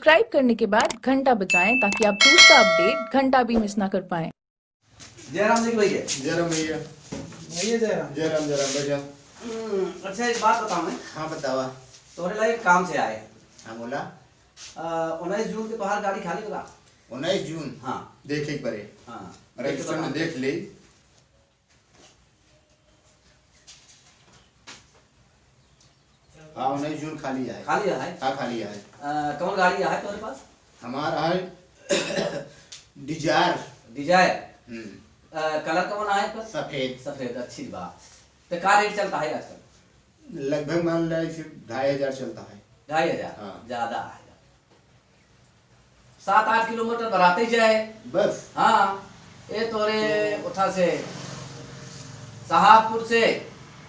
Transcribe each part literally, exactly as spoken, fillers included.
सब्सक्राइब करने के बाद घंटा बजाएं ताकि आप दूसरा अपडेट घंटा भी मिस ना कर पाएं। जय राम जी की भैया। जय राम भैया। भैया जय राम। जय राम, जय राम, बैठा। हम्म, अच्छा, एक बात बताओ मैं। हाँ, बतावा। तोहरे लगे काम से आए। हाँ, बोला। अ, उन्नीस जून के तोहार गाड़ी खाली बा? उन्नीस जून? हाँ। देखे एक बारे। हाँ। रजिस्टर में देख ले। हाँ, उन्नीस जून खाली है। खाली है? हाँ, खाली है। अ, कौन गाड़ी है तुम्हारे पास? हमारा है Dzire। Dzire? हम्म। अ, कलर कौन है इसका? सफेद। सफेद, अच्छी बात। तो का रेट चलता है आजकल? लगभग मान ले इसे ढाई हजार चलता है। ढाई हजार? हाँ। ज्यादा है। सात आठ किलोमीटर बराते जाए। बस। हाँ, ये तोरे तो उठा से, सहाबपुर से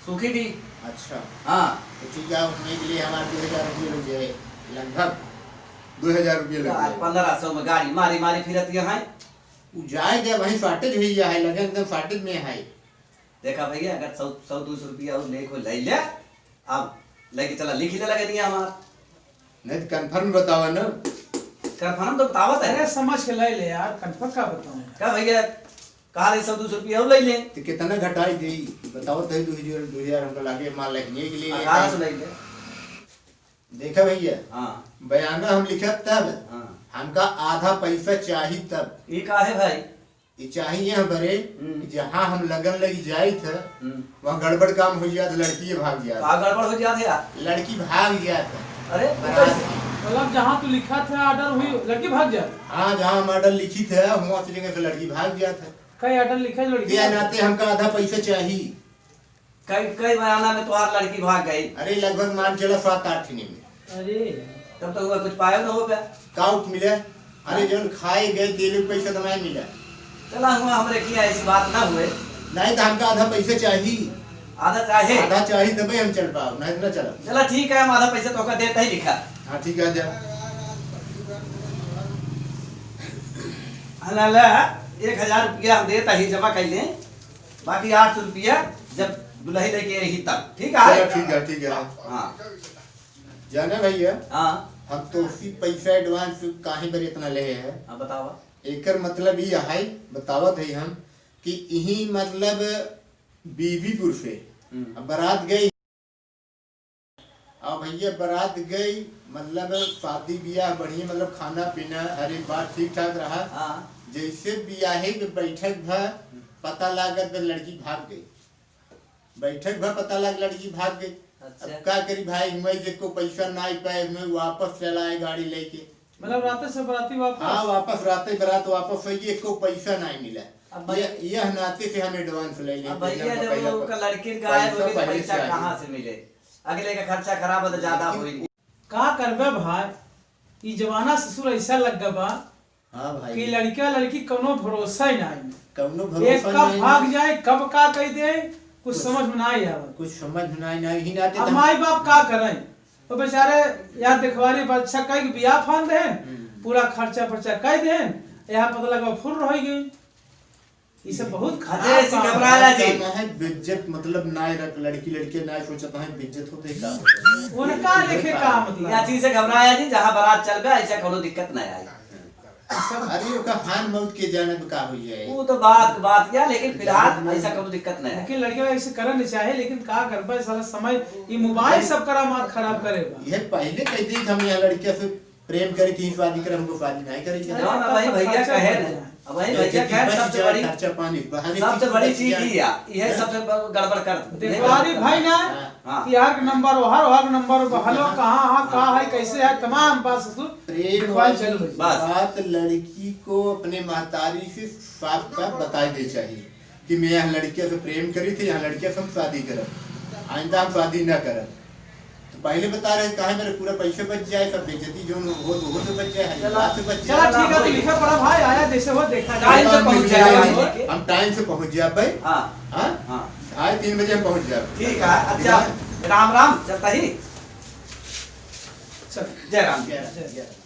सुखीडीह। अच्छा। हाँ। तो ठीक है, उतने के लिए हमारे दो हजार रुपये लग जाए, लगभग दो हजार रुपये लग जाए। पन्द्रह सौ में गाड़ी मारी मारी फिरत यहाँ। उ जाए दे, वहीं shortage हुई है, लगे एकदम shortage में है। देखा भैया, अगर सौ, सौ दो सौ रुपया और ले को ले ले, अब लेके चला, लिख ले लगे दिया हमार। नहीं तो confirm बतावा ना। Confirm तो बतावत है। अरे समझ के ले ले यार, confirm का बताऊं यार? का भैया, कहा ले सौ दो सौ रुपया और ले ले। तो कितना घटाई दी? बतावत है दो हजार, दो हजार हमका लागे, माल लेके के लिए अठारह सौ ले ले। देखा भैया, हाँ। बयाना हम लिखत तब, हाँ। हमका आधा पैसा चाही तब। ये का है भाई? ये चाहिए हमरे हम्म। कि जहाँ हम लगन लगी जाइत है, हम्म। वहाँ गड़बड़ काम हो जात, लड़की भाग जात। का गड़बड़ हो जात है यार? लड़की भाग जात है। अरे, वो बरात कैसे? की। मतलब जहाँ तू लिखा था order हुई, हाँ। लड़की भाग जात? हाँ, जहाँ हम order लिखी थे, वहाँ से जगह से लड़की भाग जात है। कई order लिखा है लड़की ये भाग नाते हमका आधा पैसा चाही। कई, कई बयाना में तोहार लड़की भाग गई। अरे, लगभग मान चला सात आठ ठिनी में। अरे। तब तो हुआ कुछ पायो न हो बे। का उठ मिले? अरे, जौन खाए गए, तेले पैसा तो नहीं मिला। चला हुआ, हमरे किया ऐसी बात ना हुए। नहीं तो हमका आधा पैसा चाही। आधा चाहे? आधा चाही तबे हम चल पाओ, नहीं तो ना चला। चला ठीक है, हम आधा पैसा तोका देता ही लिखा। हाँ, ठीक है, जा। हाँ, ला, ला, एक हजार रुपया हम देता ही, जमा कर लें। बाकी आठ सौ रुपया जब दुल्हन लेके आई तब, ठीक है? चलो, ठीक है, ठीक है। हाँ। जाने भैया, हाँ। हम तो उसी पैसा advance काहे बर इतना ले हैं? हाँ, बतावा। एकर मतलब ई है, बतावत है हम कि इही मतलब बीबीपुर से हम्म। अब बारात गई, अब भैया बारात गई, मतलब शादी बियाह बढ़िया, मतलब खाना पीना हर एक बात ठीक ठाक रहा। हाँ। जैसे बियाहे में बैठक भा, हम्म। पता लागत बा लड़की भाग गई। बैठक भा पता लाग लड़की भाग गई। अच्छा। अब का करी भाई, मैं जेको पैसा ना आई पाए, मैं वापस चला आए गाड़ी लेके। मतलब राते से बराती वापस? हाँ, वापस राते बरात वापस होई, एको पैसा नाहीं मिला। अब भाई ये, यह नाते से हम advance ले लेते अब हैं, भैया, जब जब पहला वो प-, का लड़की गायब पैसा होगी तो पहले से पैसा आ कहाँ जाए। से मिले? अगले का खर्चा खराब हो तो ज्यादा लेकिन होई। का करबे भाई, ई जमाना ससुर ऐसा लग गबा हाँ भाई। कि लड़का लड़की कौनो भरोसा ही ना है। कौनो भरोसा एक कब नहीं भाग है। जाए, कब का कह दे, कुछ कुछ समझ में ना ही आवे। कुछ समझ में ना ही, ना ही नाते अब तब माई बाप का करें? तो बेचारे यार देखवारी बच्चा कई बियाह फान देन, हम्म। पूरा खर्चा पर्चा कह देन, यहाँ पता लगा फुर्र हो गई। ई सब बहुत खराब अजय सिंह काम है। घबराया जी। ना है, बेइज्जत मतलब ना रख, लड़की लड़के ना सोचत है, बेइज्जत होते का होते? उनका लेखे का मतलब? या चीज से घबराया जी, जहाँ बारात चल गया, ऐसा कोनो दिक्कत ना आई। अरे, ओका हान मौत के जाने तो का होई है? वो तो बात, बात क्या, लेकिन फिलहाल जाने ऐसा कोनो दिक्कत नहीं है। लेकिन लड़के ऐसे करन नहीं चाहे, लेकिन का करबे साला समय, ये मोबाइल सब करा मार खराब करे बा। ये पहले कह दी हम यहाँ लड़के से प्रेम करे कि शादी करे, हमको शादी नहीं करे। अरे, ना, ना, भाई, खर्चा भैया कहे बढ़ ना। जाए। अब भाई, ये भैया कहे, खर्चा पानी, सबसे बड़ी चीज ही है, ये सबसे ब-, गड़बड़ कर दे। देखवारी भाई ना, हाँ। हाँ। कि हर नंबर, हर, हर नंबर पर, हेलो, हाँ। कहाँ, हाँ, का है, कैसे है, तमाम बात ससुर प्रेम वाली चल रही। बस। बात लड़की को अपने महतारी से साफ साफ बताई दे चाहिए कि मैं यहाँ लड़किया से प्रेम करी थी, यहाँ लड़किया से हम शादी करब, आइंदा हम शादी ना करब। तो पहले बता रहे, काहे मेरे पूरा पैसे बच जाए, सब बेइज्जती जोन हो, तो वो तो बच जाए, हर चला, बात से बच चला जाए। ठीक है, तो लिखा पड़ा भाई, आया जैसे हो देखा जाए। टाइम से पहुंच जाए भाई। हम टाइम से पहुंच जाए भाई। हाँ। हाँ? हाँ। आए तीन बजे हम पहुंच जाए। ठीक है, अच्छा, ठीक है। राम राम, चलता ही। चल। जय राम। जय राम। जय राम।